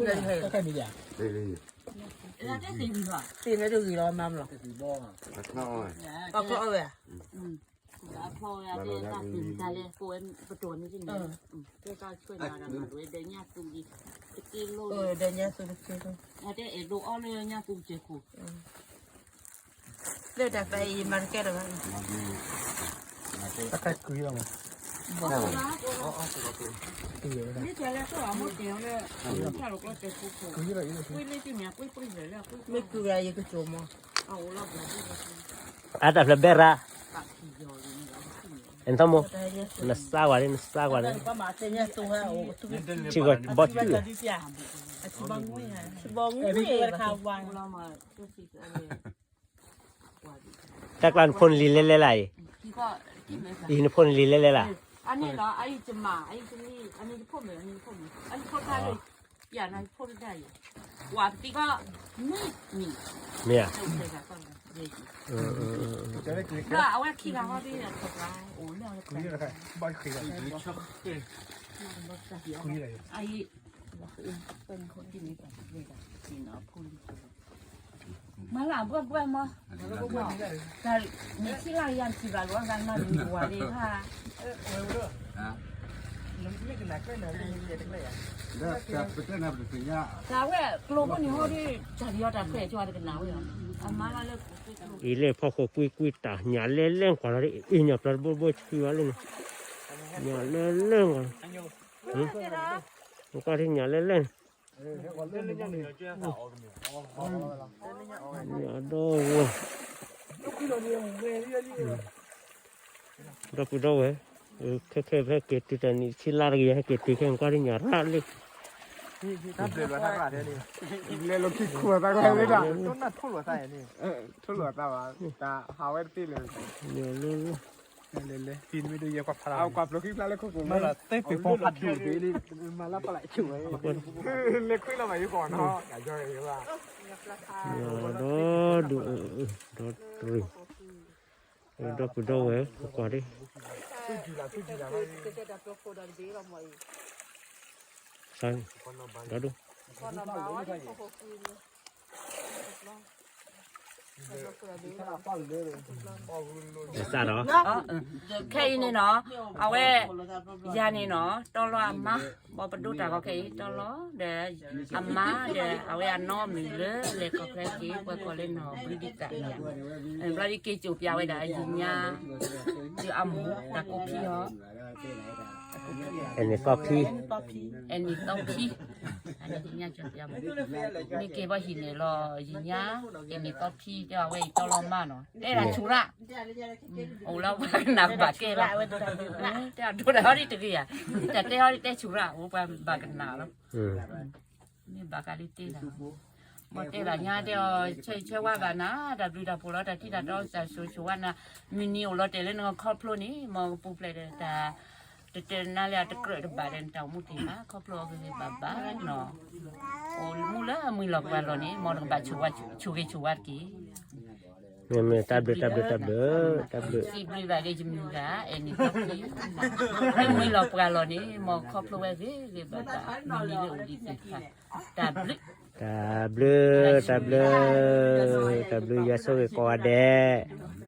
လၢဟဲလီၤ, လၢဟဲလီၤ, သ့ၣ်န့ၣ်တဂ့ၤလီၤ မၤမလီၤ, အခီၣ်အဝဲ, အခီၣ်အဝဲ, အဖီဝဲတၢ်သူတၢ်လဲၣ် ပဝဲပတီၢ်န့ၣ်န့ၣ်, ကဲတၢ်ဆွဲနၤဒီးမၤဝဲဒီးညၣ်သူလံ, တက့လိၣ်, ဒီးညၣ်သူတက့လိၣ်, အတဲအဲၣ်ဒိးအီၣ်လၢညၣ်သူစဲးခိၣ် လၢတၢ်သးအံၤမၤတကဲလၢၤဘၣ်, တၢ်ခါကွံာ်လီၤမး, မ့ၢ်တဲလၢကီၢ်အမိၢ်တဲအီၤလၢ, ကွံာ်လၢတမ့ၢ်ကွံာ်ပြံၢ်လၢကွံာ်, မ့ၢ်ကွံာ်ဂၤယကစိာ်မး, အတၢ်ဖျၢၣ်ဘဲရၤ, အသမိၢ်, နစါဝဲလံ နစါဝဲလံ, ထံဂီၤဘီတူၢ်, ဘီငွေ့, တၢ်ကျါနဖိနလံၤလဲၤလဲၤလၢ်အံၤ, အံၤနဖိနလံၤလဲၤလဲၤလၢ်, အန့ၣ်လီၤ အအံၤကမၣ် အအံၤကမ့ၢ် အန့ၣ်ယဖိမ့ၢ် အန့ၣ်ယဖိမ့ၢ် အန့ၣ်ဖိတၢ်လၢ, ယၤနဖိတၢ်ယၤ, ဝၤပသံကီၢ်, မ့ၢ်, မ့ၢ်ဧါ, အဝဲခံဂၤဟီဒ်, မၤလၢဘှဲဘှဲမး, နထံၣ်လၢယၤထံၣ်ဘၣ်လီၤ ဂၤမၤနုၤဝၤလံဟါ, တၢ်ဝဲကျိဖိန့ၣ်ဟီဒ် တၢ်လီၤတၢ်ခွဲးကၠီတကနၣ်ဝဲ, အမၤလၢလၢ အံၤလၢဖီခိၣ်ကွံကွံတၢ်ညၣ်လဲလဲကွၢ်လီၤ, အံၤညၣ်ပျီတဘိတဘိဆံးဝဲလၢန့ၣ်, ညၣ်လဲလဲကွၢ်, ကွၢ်ထံညၣ်လဲလဲန့ၣ်, ညၣ်ဒီဝဲ, ဒီပုၢ်ဒီဝဲၢ်, ခဲခဲဖဲက့ၤတုၤတၢ်နံၣ်ဆံလါတကယၤ ဟဲက့ၤတုၤခဲကွၢ်ထံညၣ်ရၣ်လၢ လဲၤလီၤခံခူအသးကဲဝဲဒၣ်, ထိၣ်လိာ်အသးဘၣ်, တၢ်ဟးဝဲတသ့လၢၤ, လဲၤလဲၤ, ကွၢ်ဖျိခံဖျါလၢခိၣ်ကိးမး, သ့ပ့ၤဖီဖးဒိၣ်, မၤလၢပလၢ်ဆိၣ်ဝဲ, လဲၤခွံလီၤဘၣ်ယကီၢ်နီၤ, ဒီဒူၣ်, ဒီတရံး, ဒီပုၢ်ဒီဝဲၢ်, ကွၢ်ဒ် စးဒီး, ခဲအံၤန့ၣ်နီၤ, အဝဲ, ယၤန့ၣ်နီၤ တီလီၤအမါ, ဘီပဒိၣ်တၢ်ဂီၤခဲအံၤ တီလီၤဒီး, အမါဒီး အဝဲအနီၢ်မံၤလၢလဲၤခီဖျိက့ၤ ပှၤကိးလၢနီၢ်ဘျုးဒံးသးန့ၣ်, ဘျီဒ်က့ၤစိာ်ပျးဝဲဒၣ် ယံာ်ညါ, ဒီးအမိၢ်တၢ်ကိးဖံဟီ အဲန့ၣ်သီဖံ, အဲန့ၣ်သီဖံ, မ့ၢ်က့ၤဘၣ်ဟံးန့ၣ်လီၤ ယံာ်ညါ, အဲန့ၣ်သီဖံတဲအဝဲအံၤတီလီၤမါနီၤ တဲဒၣ်ဆူၣ်ရၣ်, အိၣ်လၢပှၤကနၣ်ဘၣ်ကဲလီၤ, တဲအဒိဒၣ်ဟီဒ်တဂ့ၤဧါ, တၢ်တဲဟီဒ်တဲဆူၣ်ရၣ် အိၣ်ပှၤဘၣ်ကနၣ်လီၤ, မ့ၢ်ဘၣ်ကးလံတဲဒၣ် မ့ၢ်တဲဘၣ်ညါတဲအီၤ ဆၢဂ့ၤဆၢဝါဘၣ်နၤ တၢ်ဘျုးတၢ်ဖှိၣ်လီၤ တၢ်ထံၣ်တၢ်တီတၢ်ဆိၣ်ဂ့ၤဆိၣ်ဝါနၤ, မုၢ်နံၤအိၣ်လီၤတဲာ်လၢနခီဖျိန့ၣ် မ်ကပူၤဖျဲးဒီးတၢ်, တတနါလၢအတကြၢးတဘၣ်ဒီးနတၢ်အိၣ်မူတ့ၢ်ဘၣ် ခီဖျိအဂ့ၤဂ့ၤဘၣ်ဘၣ်နီၤ, အိၣ်မူလၢအမှံလီၤပှၤလီၤန့ၣ် မ်နကဘၣ်ဆိၣ်ဂ့ၤဆိၣ်ဝါတက့ၢ်. မ့မ့ၢ်တၢ်ဘျုးတၢ်ဘျုးတၢ်ဘျုး, တၢ်ဘျုး, စံးဘျုးဘၣ်က့ၤယမုၢ်ဂၤ အဲန့ၣ်သီဖံ, လၢမှံလီၤပှၤလီၤန့ၣ် မ်ခီဖျိဝဲဂ့ၤဂ့ၤဘၣ်ဘၣ် မုၢ်နံၤလၢအိၣ်ဒံးသ့ၣ်တဖၣ်, တၢ်ဘျုး, တၢ်ဘျုး, တၢ်ဘျုး, တၢ်ဘျုးယွၤဆိၣ်ဂ့ၤကိးဂၤဒဲး.